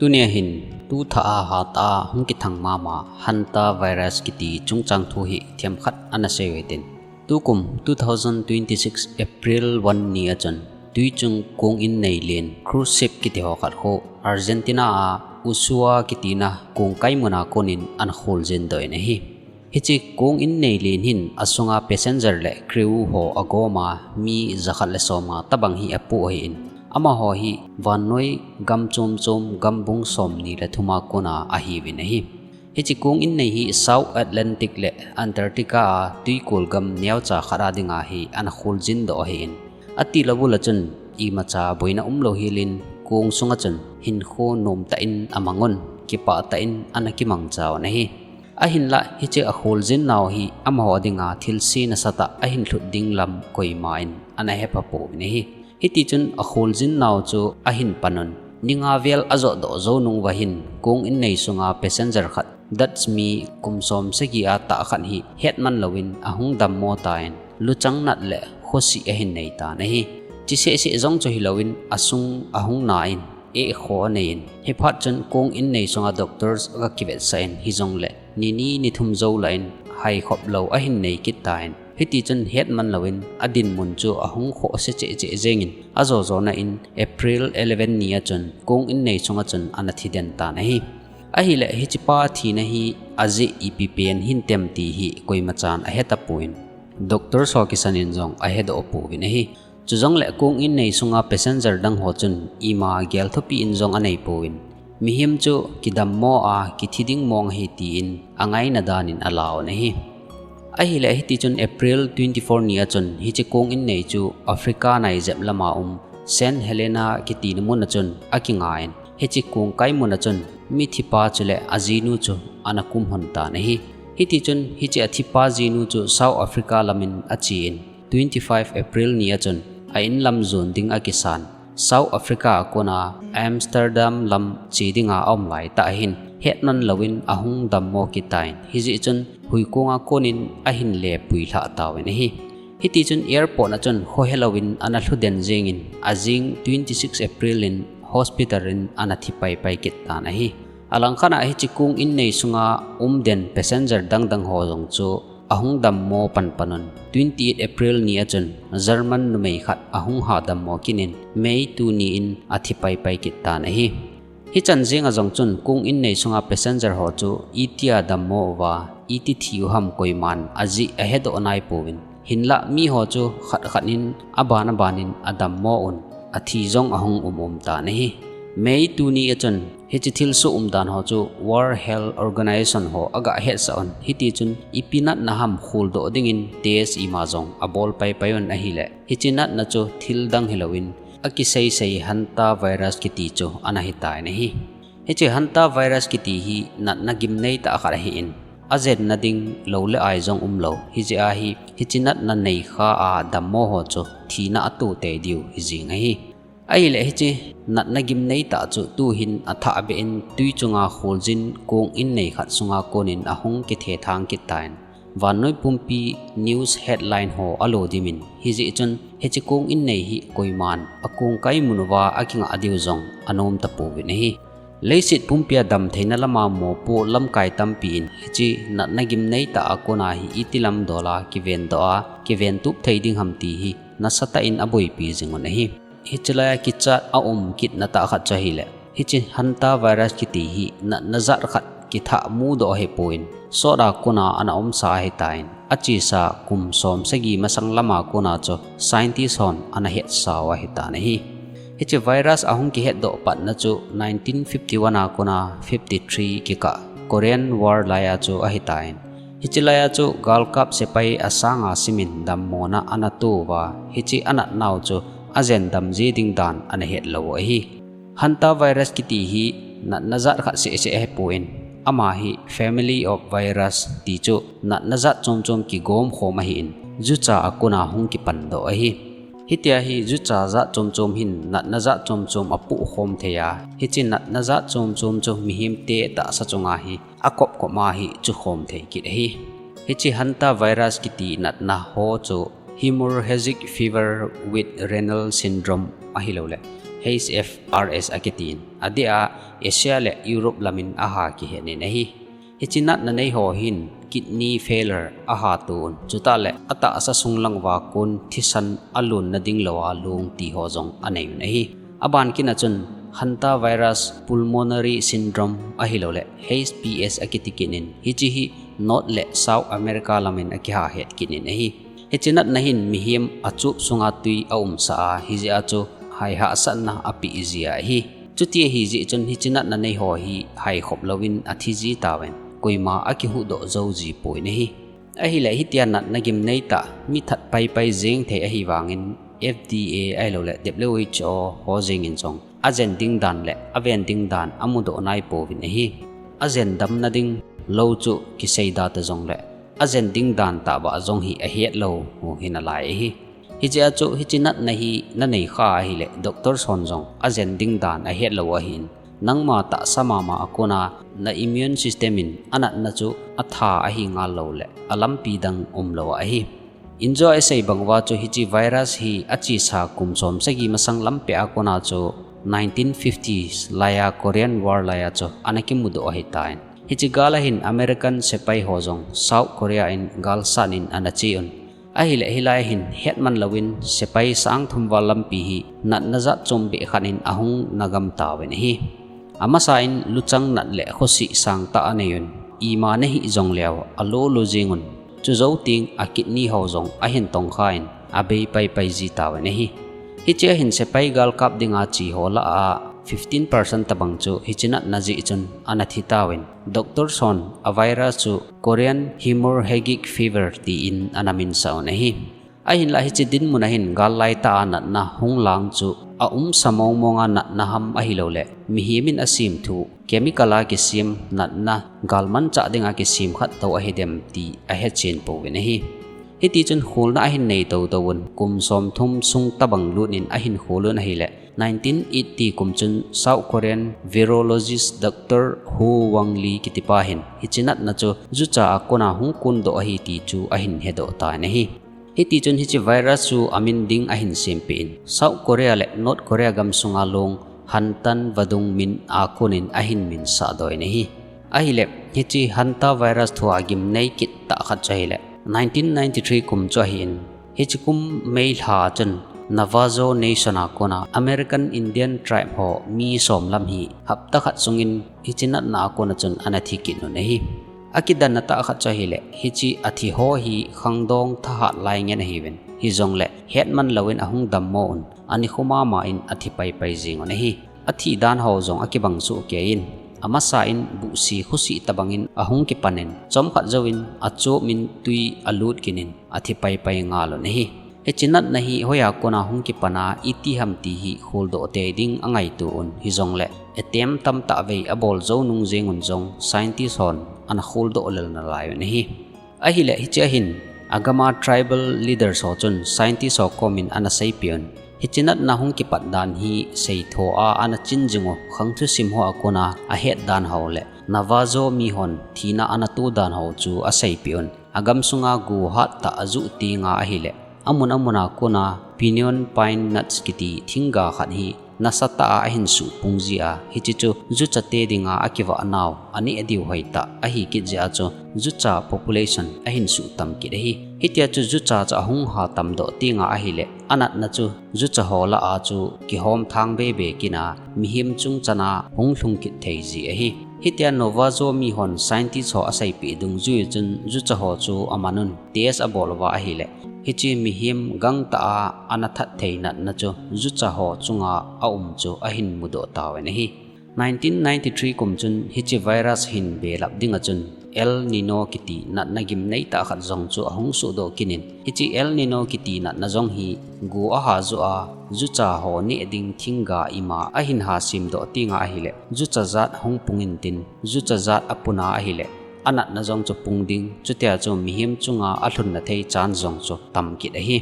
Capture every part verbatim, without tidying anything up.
Tunia hin, tu thah a hatah a hung kithang mama Hantavirus kiti chungchang thu hi themkhat ana seiyu hitin. Tukum two thousand twenty-six April one ni a chun, tuichung kong innei len cruise ship kiti ho khat khu Argentina a Ushuaia kitina kong kai muna konin ana kholjin doh in ahi. Hiche kong innei len hin asunga passenger le crew ho agoma mi jakhat le somnga tabang hi apoh ahin. Amaho hi vannoi gam chom chom gambung somni le thuma kona ahiuvin ahi. Hiche kong innei hi South Atlantic le Antarctica a tuikol gam neocha khat a dinga hi ana kholjin doh ahin. Atilouvul a chun imacha boina umlou helin kong sunga chun hinkho nomtah in amangun, kipahtah in ana kimangchauvin ahi. Ahinlah hiche akholjin nau hi amaho dinga thilse nasatah ahin lhut ding lam koima in ana hepha pouvin ahi. Hitichun akholjin nau chu ahin panun, ni nga vel ajotdoh jou nung uva hin kong innei sunga passenger khat Dutch mi kum som sagi a tah khat hi hetman louvin ahung dammo tan, luchang nat le khosih ahin neitan ahi. Chisehseh jong chu hilouvin asung ahung nan, ekho aneiyin, hiphat chun kong innei sunga doctors aga kivetsah in hijongle nini nithum jou lah in haikhop lou ahin nei kit tan, hitichun hetman louvin adinmun chu ahung khohse cheh cheh jengin, ajojona in April eleven ni a chun kong innei sunga chun ana thiden tan ahi. Ahile hichepa thina hi ajeh ipi pen hintem ti hi koimachan ahetapon, doctors ho kisan in jong ahedoh pouvin ahi. Chujongle kong innei sunga passenger dang ho chun ima gel thupi in jong aneipouvin, mihem chu kidammo a kithi ding mong ahi tin angaina danin alauvin ahi. Ahile hitichun April twenty-four ni a chun hiche kong innei chu Africa naijep lama um Saint Helena kitina mun a chun akingan, hiche kong kai mun a chun mithipa chule ajinu chu ana kumhon tan ahi. Hitichun hiche athipa jinu chu South Africa lamin achen, twenty-five April ni a chun a-in lam jon ding akisan, South Africa a kona Amsterdam lam che dinga aum laitah hin hetman louvin ahung dammo kit tan, hijeh chun huikonga konin ahin lepui lhah tauvin ahi. Hitichun airport a chun khohelouvin ana lhuden jengin, ajing twenty-six April in hospital in ana thi paipai kit tan ahi. Alangkhat a hiche kong innei sunga umden passenger dangdang ho jong chu ahung dammo panpanun, twenty-eight April ni a chun German numei khat ahung hadammo kit in May two ni in athi paipai kit tan ahi. Hichan jenga jong chun kong innei sunga passenger ho chu itia dammo uva, iti thi u ham koiman ajeh ahedoh naipouvin, hinlah miho chu khat khat in aban abanin adammo un, athi jong ahung um um tan ahi. May two ni a chun hiche thilsoh umdan ho chu World Health Organization ho aga hetsah un, hitichun ipi natna ham kholdoh dingin test ima jong abol paipai un ahile, hiche natna chu thil dang hilouvin akiseisei Hantavirus kiti chu ana hitan ahi. Hiche Hantavirus kiti hi natna gimneitah khat ahin, ajenna ding lou le ai jong umlou, hijeh a hi hiche natna neikha a dammo ho chu thina atoh tei diu hijeng ahi. Ahile hiche natna gimneitah chu tuhin athahbeh in twi chunga kholjin kong innei khat sunga konin ahung kithethang kit tan, vannoi pumpi news headline ho alo dimin, hijeh chun hiche kong innei hi koiman akong kai mun uva akingah diu jong anom tapouvin ahi. Leiset pumpia damtheina lama mopoh lamkai tampin hiche natna gimneitah a kona hi iti lam dola kivendoh a kiventup thei ding ham ti hi nasatah in aboipi jingun ahi. Hiche laia kichat aum kitna tah khat chu ahile, hiche Hantavirus kiti hi natna jat khat kithah mudoh ahipon, sot a kona ana umsa ahitan, achesa kum som sagi masang lama kona chu scientist hon ana hetsau ahitan ahi. Hiche virus ahung kihetdoh patna chu nineteen fifty-one a kona fifty-three kikah Korean War laia chu ahitan, hiche laia chu galkap sepai asanga simin dammona ana touva, hiche anatnau chu ajen damji ding dan ana hetlou u ahi. Hantavirus kiti hi natna jat khat sehseh ahipon, ama hi family of virus ti chu natna jat chomchom kigomkhom ahin, jucha a kona hung kipandoh ahi. Hitia hi jucha jat chomchom hin natna jat chomchom apohkhom thei a, hiche natna jat chomchom chu mihemte tahsa chunga hi akopkop a hi chukhom thei kit ahi. Hiche Hantavirus kiti natna ho chu hemorrhagic fever with renal syndrome ahiloule H F R S akitin, adeh a Asia le Europe lamin aha kihenin ahi. Hiche natna nei ho hin kidney failure aha toh un, chutah le atahsa sunglang uva kon thisan alon nading lou a long ti ho jong anei un ahi. Aban kit a chun hantavirus pulmonary syndrome ahilouleh H P S akiti kit in, hiche hi North le South America lamin akiha het kit in ahi. Hiche natna hin mihem achop sunga tui aumsah a, hijeh a chu hai hahsatna apeh ji ahi. Chuti ahi jeh chun hiche natna nei ho hi hai khop louvin athi ji tauvin, koima akihuhdoh jou ji poi ahi. Ahileh hitia natna gimnei tah mi that paipai jeng thei ahi vangin F D A ahilouleh W H O ho jeng in jong ajen ding dan le aven ding dan amudoh nai pouvin ahi. Ajen damna ding lou chu kisei da ta jongleh ajen ding dan tahbeh jong hi ahet lou u hi nalai ahi. Hijeh a chu hiche natna hi nanei kha ahileh doctor hon jong ajen ding dan ahet lou ahin, nangma tahsa mama a kona na immune system in anatna chu atha ahi ngal lou le alampi dang umlou ahi. Injo a isei bang uva chu hiche virus hi achesa kum som sagi masang lampi a kona chu nineteen fifties laiya Korean War laiya chu ana kimudoh ahitan. Hiche gal a hin American sepai ho jong South Korea in galsat in ana che un. Ahileh hilai hin hetman louvin sepai sang thum val lampi hi natna jat chom beh khat in ahung nagam tauvin ahi. Amasa in luchang nat le khosih sangtah anei un, ima nahi jongleu alolo jing un, chujou teng a kidney ho jong ahin tongkha in abei paipai ji tauvin ahi. Hiche a hin sepai galkap dinga che ho lah a fifteen percent tobang chu hiche natna jeh chun ana thi tauvin, doctor hon a virus chu Korean hemorrhagic fever tin ana minsah un ahi. Ahinlah hiche dinmun a hin gal laitah a natna hung lang chu aumsa mong mong a natna ham ahilouleh mihem in asemthu chemical a kisem natna galmanchah dinga kisem khat toh ahidem ti ahechen pouvin ahi. Hitichun kholna ahin nei tou tou un, kum som thum sung tobang lut in ahin khol un ahileh nineteen eighty kum chun South Korean virologist doctor Ho Wang Lee kitipa hin hiche natna chu jucha a kona hung kondoh ahi ti chu ahin hedoh tan ahi. Hitichun hiche virus chu amin ding ahin sempeh in, South Korea le North Korea gamsunga long hantan vadung min a konin ahin minsah doh in ahi. Ahileh hiche hantavirus thua gimnei kit tah khat chu ahileh nineteen ninety-three kum chu ahin, hiche kum May lha chun Navajo Nation a kona American Indian tribe ho mi som lam hi hapta khat sungin hiche natna a kona chun ana thi kit un ahi. Akidanna tah khat chu ahileh hiche athi ho hi khangdong thahat lai ngen ahiuvin, hijongleh hetman louvin ahung dammo un, anikho mama in athi paipai jeng un ahi. Athi dan ho jong akibang soh kei in, amasa in buhsi khusi tobang in ahung kipan in, chomkhat jouvin achop in tui alut kit in athi paipai ngal un ahi. Hiche natna hi hoiya kona hung kipan a iti ham ti hi kholdoh tei ding angaito un, hijongleh attempt tamtah vei abol jou nung jeng un jong scientist hon ana kholdoh lel nalai un ahi. Ahileh hiche a hin agama tribal leaders ho chun scientist ho komin ana seipeh un, hiche natna hung kipat dan hi seitho a ana chin jing u khang thusim ho a kona ahet dan ho le Navajo mihon thina ana to dan ho chu aseipeh un, agamsunga go hattah ajoh tenga ahileh amun amun a kona pinyon pine nuts kiti thingga khat hi nasatah a ahin suhpung jia, hiche chu juchate dinga akivah nau aneh diu hoitah ahi kit jeh a chu jucha population ahin suhtam kit ahi. Hitia chu jucha chu ahung ha tamdoh tenga ahileh anatna chu jucha ho lah a chu kihom thang bebe kit a mihem chung chana hung lhung kit thei ji ahi. Hitia Navajo mihon scientist ho aseipeh dungjui chun jucha ho chu aman un test abol uva ahileh hiche mihem gangtah a ana that thei natna chu jucha ho chunga aum chu ahin mudoh tauvin ahi. Nineteen ninety-three kum chun hiche virus hin belap dinga chun El Nino kiti natna gimnei tah khat jong chu ahung sohdoh kit in, hiche El Nino kiti natna jong hi go aha joh a jucha ho neh ding thingga ima ahin ha semdoh tenga ahileh jucha jat hung pung intin, jucha jat apuna ahileh anatna jong chu pung ding, chutia chu mihem chunga alhunna thei chance jong chu tam kit ahi.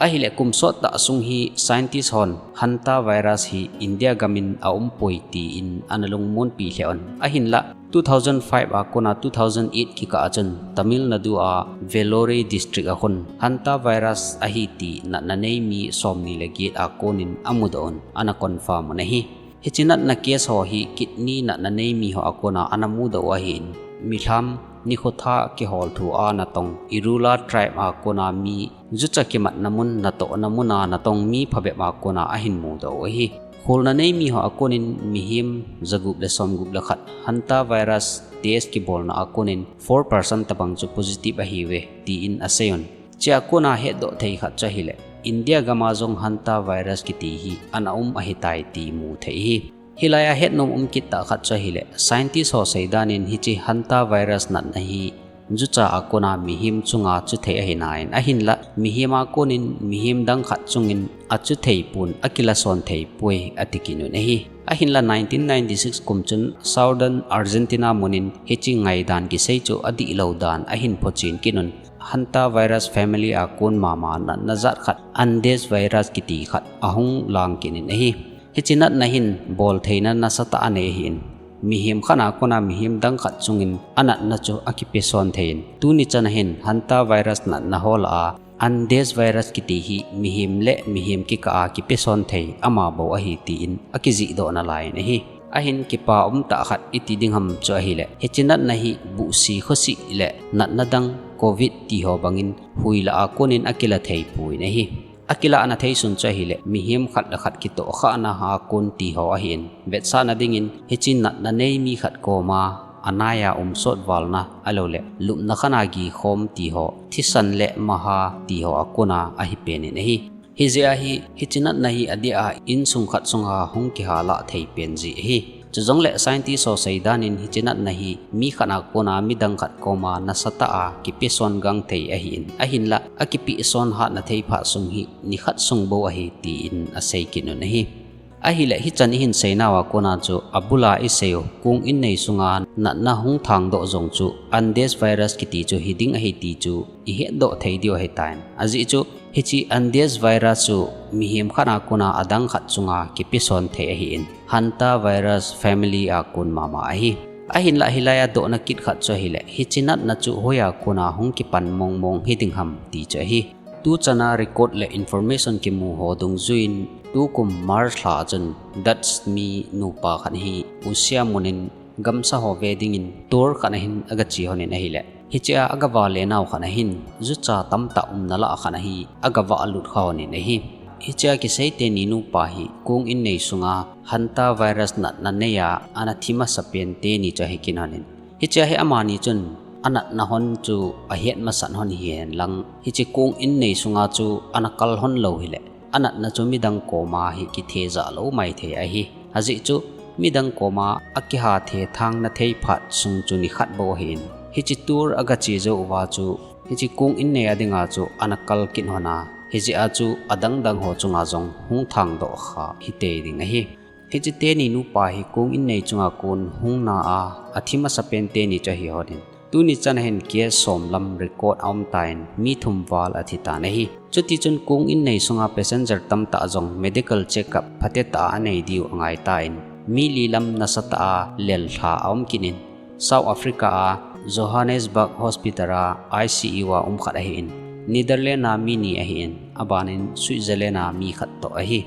Ahileh kum sottah sung hi scientist hon hantavirus hi India gamin aumpoi tin ana lungmonpi lheh un. Ahinlah Two thousand five a kona two thousand eight kikah a chun Tamil Nadu a Vellore district a khun hantavirus ahi ti natna nei mi somni le get a konin amudoh un, ana confirm un ahi. Hiche natna case ho hi kidney natna nei mi ho a kona ana mudoh u ahin, milham nikho tha kihol thu a natong Irula tribe a kona mi jucha kimatna mun natohna muna natong mi phabep a kona ahin mudoh u ahi. Kholna nei mi ho a konin mihem jagup le somgup le khat hantavirus test kibolna a konin four percent tabang chu positive ahiuve, tiin asei un. Chea kona hetdoh thei khat chu ahile, India gam a jong hantavirus kiti hi ana um ahitai ti mu thei ahi. Hilai a hetnom um kit tah khat chu ahile, scientist ho seidan in hiche hantavirus natna hi jucha a kona mihem chunga chuthei ahinain, ahinla mihem a konin mihem dang khat chungin achuthei pon akilason thei poi ati kit un ahi. Ahinla nineteen ninety-six kum chun Southern Argentina munin hiche ngaidan kisei chu adihlou dan ahin phochen kit un, hantavirus family a kon mama natna jat khat Andes virus kiti khat ahung lang kit in ahi. Hiche natna hin boltheina nasatah anei ahin, mihem khat a kona mihem dang khat chungin anatna chu akipeson thei in, tuni chan a hin hantavirus natna ho lah a Andes virus kiti hi mihem le mihem kikah a kipeson thei ama bou ahi tiin akijihdoh nalai in ahi. Ahin kipa umtah khat iti ding ham chu ahile, hiche natna hi buhsi khosi le natna dang Covid ti ho bangin hui lah a konin akila thei pon ahi. Akilahna thei sun chu ahile, mihem khat le khat kitohkhahna a kon ti ho ahin, vetsahna dingin hiche natna nei mi khat koma anai a um sot valna, ahilouleh lupna khat a gikhom ti ho, thisan le maha ti ho a kona ahi pen in ahi. Hijeh a hi, hiche natna hi adeh a insung khat sunga hung kihalah thei pen ji ahi. Chujongle scientist ho seidan in hiche natna hi mi khat a kona midang khat koma nasatah a kipeson gang thei ahin, ahinla akipehson hatna thei phat sung hi nikhat sung bou ahi tiin asei kit un ahi. Ahile hichan ihin seinau a kona chu abula isei u kong innei sunga natna hung thangdoh jong chu Andes virus kiti chu hiding ahi ti chu ihetdoh thei diu ahitan. Ajeh chu hiche Andes virus chu mihem khat a kona adang khat chunga kipeson thei ahin, hantavirus family a kon mama ahi. Ahinla hilai a dohna kit khat chu ahile, hiche natna chu hoiya kona hung kipan mongmong hiding ham ti chu ahi. Tuchan a record le information kimu ho dungjuiyin, tukum March lha a chun Dutch mi nupa khat hi Ussia munin gamsa ho ve dingin tour khat a hin agache lhonin ahile, hichea agavale nau khat a hin jucha tamtah umna lah khat a hi agavah lut kha lhonin ahi. Hichea kisei teni nupa hi kong innei sunga hantavirus natna nei a ana thi masapen teni chu ahi kit lhonin, hichea hi amani chun anatna lhon chu ahet masat lhon hihen lang, hiche kong innei sunga chu ana kal lhon lou hile, anatna chu midang koma hi kithejah lou maithei ahi. Ajeh chu midang koma akiha thethangna thei phat sung chu nikhat bou ahin, hiche tour agache jou uva chu hiche kong innei a dinga chu ana kal kit lhon a, hijeh a chu adangdang ho chunga jong hung thangdoh kha hitei ding ahi. Hiche teni nupa hi kong innei chunga kon hung na a, athi masapen teni chu ahi lhonin, tuni chan a hin case som lam record aumtan mi thum val athitan ahi. Chutichun kong innei sunga passenger tamtah jong medical checkup phatetah a anei diu angaitan, mi li lam nasatah a lel lha aum kit in, South Africa a Johannesburg Hospital a I C U a um khat ahin, Netherlands a mi ni ahin, abanin Switzerland a mi khat toh ahi.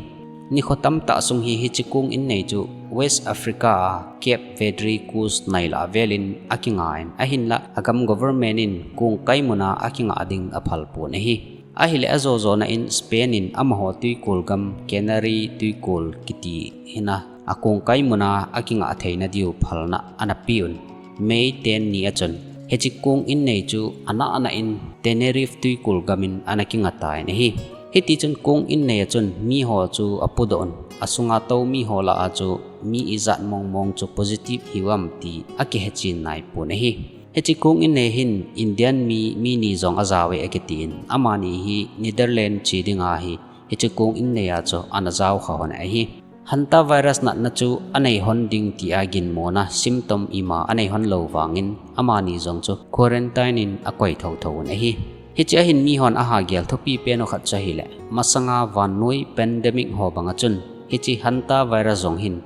Nikho tamtah sung hi hiche kong innei chu West Africa a Cape Verde Coast nailah velin akingan, ahinla agam government in kongkai muna akingah ding aphal pon ahi. Ahile ajojona in Spain in amaho twikol gam Canary twikol kiti hina akongkai muna akingah theina diu phalna ana peun, May ten ni a chun. Hiche kong innei chu anahna in Tenerife twikol gamin ana kingahtah in ahi. Hitichun kong innei a chun miho chu apudoh un, asunga tou miho lah a chu mi ijat mongmong chu positive hiuvam ti akihechen naipon ahi. Hiche kong innei hin Indian mi, mi ni jong ajauve akitin, amani hi Netherlands che dinga hi hiche kong innei a chu ana jao kha lhon ahi. Hantavirus natna chu anei lhon ding tia ginmona symptom ima anei lhon lou vangin amani jong chu quarantine in akoi thotho un ahi. Hichea hin mihon ahagel thupi pen u khat chu ahile, masanga vannoi pandemic ho banga chun hiche hantavirus jong hin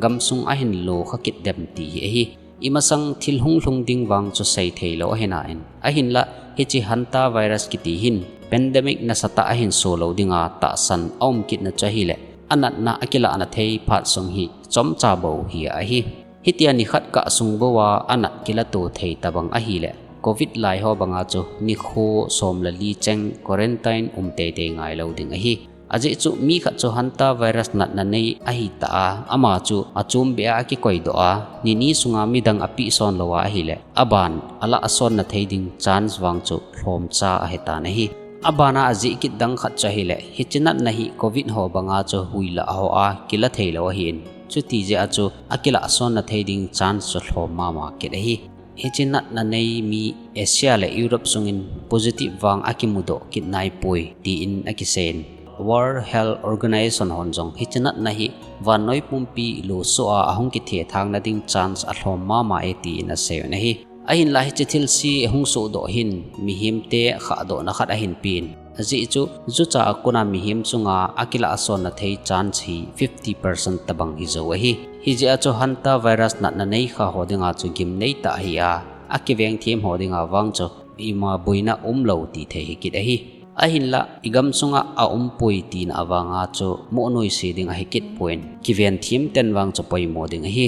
gamsung ahin lo kha kit dem ti hi ahi. Imasang thil hung lhung ding vang chu sei thei lou ahi nain, ahinla hiche hantavirus kiti hin pandemic nasatah a hin so lou dinga tahsan a um kitna chu ahileh, a natna a kilahna thei phat sung hi chomcha bou hi ahi. Hitia nikhat kah sung bou a a nat kilato thei tabang ahileh, covid lai ho banga chu nikho som le li cheng quarantine um teitei ngai lou ding ahi. Ajeh chu mi khat chu hantavirus natna nei ahi ta a, ama chu a chom beh a a kikoi doh a, ni ni sunga midang a pehson lou a ahileh, a ban a lahson na thei ding chance vang chu lhomcha ahi tan ahi. A bana a jih kit dang khat chu ahileh, hiche natna hi covid ho banga chu huilah ho a kila thei lou ahin, chuti jeh a chu a kilahson na thei ding chance chu lhom mama kit ahi. Hiche natna nei mi Asia le Europe sungin positive vang a kimudoh kit nai poi, tiin a kiseiyin. World Health Organization hon jong hiche natna hi vannoi pumpi luso a a hung kithethang na ding chance a lhom mama e, tiin a seiyun ahi. Ahinla hiche thilse hung sohdoh hin mihemte khahdohna khat ahin pein. Ajeh chu, jucha a kona mihem chunga a kilahson na thei chance hi fifty percent tabang hi jou ahi. Hijeh a chu hantavirus natna nei kha ho dinga chu gimnei tah ahi a, a kiveng them ho dinga vang chu ima boina um lou ti thei hi kit ahi. Ahinla, i gam sunga a um poi tina avanga chu mo noise ding ahi kit poi, kiven them ten vang chu poimo ding ahi.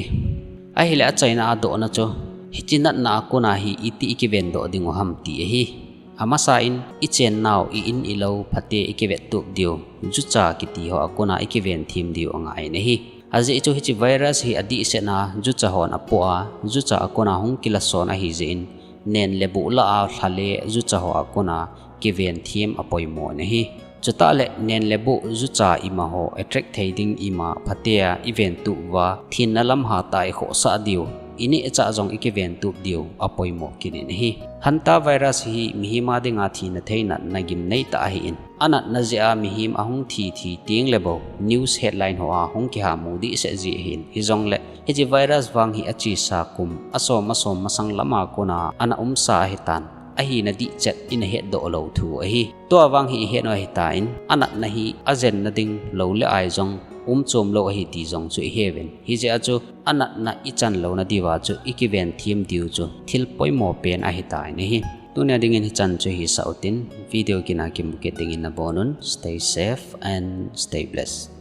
Ahileh a chaina a dohna chu, hiche natna a kona hi iti i kiven doh ding u ham ti ahi. Amasa in, i chennau, i in i lou, phate i kivet tup diu, jucha kiti ho a kona i kiven them diu angai in ahi. Ajeh chu hiche virus hi a dihset na jucha hon a poh a, jucha a kona hung kilason ahi jeh in, nen le buh lah a lha le jucha ho a kona kiven them a poimo in ahi. Chutah le nen le buh jucha ima ho attract thei ding ima phate a i ven tup uva, thenna lam hatah a i khohsah diu, i nehcha jong i kiven tup diu a poimo kit in ahi. Hantavirus hi mihem a dinga thina thei natna gimnei tah ahin, a natna jeh a mihem a hung thi thi teng le bou news headline ho a hung kiha mu dehset ji ahin, hijongle hiche virus vang hi a chesa kum a som a som masang lama kona ana umsa ahi tan, ahina dihchet i na hetdoh lou thu ahi. Tua vang hi i het u ahi tan, a natna hi a jenna ding lou le ai jong um chom lou ahi ti jong chu i he uvin. Hijeh a chu a natna i chan louna diuva chu i kiven them diu chu thil poimo pen ahi tan ahi. Tunia dingin hichan chu hisah utin, video kit a kimu kit dingin nabonun, stay safe and stay blessed.